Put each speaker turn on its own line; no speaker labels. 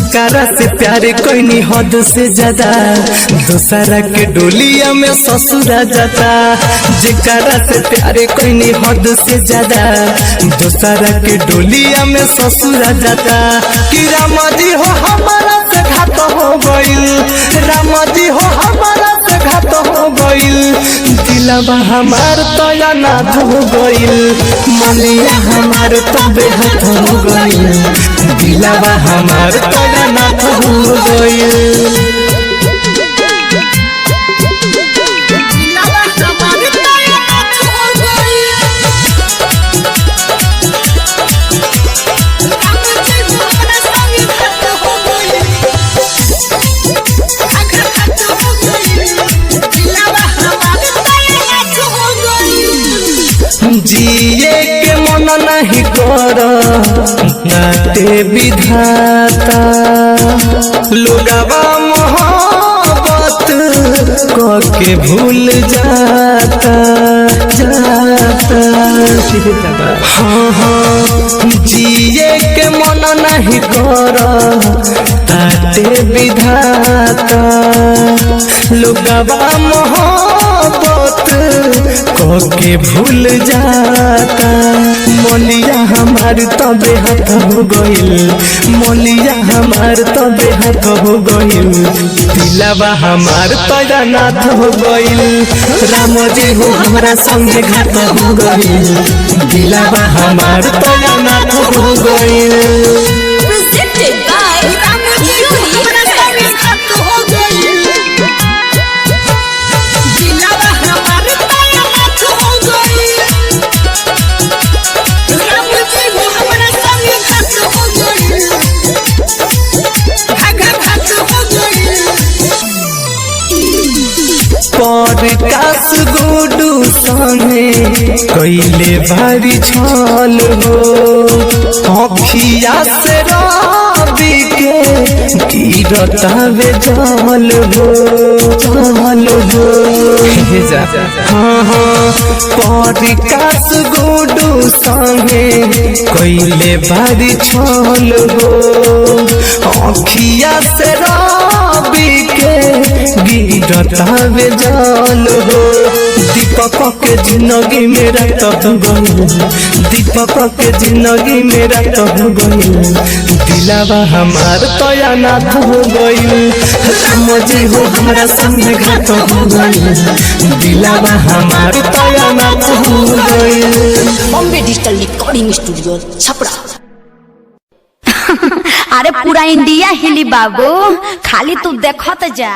जेकरा से प्यार कोई हद से ज्यादा, दूसरा के डोलिया में ससुरा जाता। जेकरा से प्यार कोई हद से ज्यादा, दूसरा के डोलिया में ससुरा जाता। कि राम जी हो हमारा से घात हो गइल, राम जी हो हमारा से घात हो गइल। दिलवा हमार तो अनाथ हो गइल, मनिया हमार तो बेहाथ हो गइल। दिलवा हमार तो अनाथ हो गइल। जिए के मन नहीं कर नाते विधाता, लोगवा मोहब्बत के भूल जाता जाता। हाँ हाँ, जिए के मन नहीं कर ताते विधाता, लोगवा मोहब्बत के भूल जाता। मोलिया हमार तबे हाथ हो गइल, मोलिया हमार तबे हाथ हो गइल। दिलवा हमार तो अनाथ हो गइल, राम जी हो हमरा संगे घात हो गइल। दिलवा हमार तो अनाथ हो गइल।
Presented by Unique Films.
Prakash Guddu संगे कैले भारी छल हो, अखिया से रवि के गिरतावे जल हो, जल हो। हाँ हाँ, प्रकाश गुडू संगे कैले भारी छल हो, अखिया से रवि के गिरतावे जल हो। दीपक के जिंदगी मेरा तो गइल, दीपक के जिंदगी मेरा तो गइल। दिलवा हमार तो अनाथ हो गइल, राम जी हो हमरा संग घात हो गइल। दिलवा हमार तो अनाथ हो गइल।
Bombay digital recording studio, Chhapra.
अरे पूरा इंडिया हिली बाबू, खाली तू देखत जा।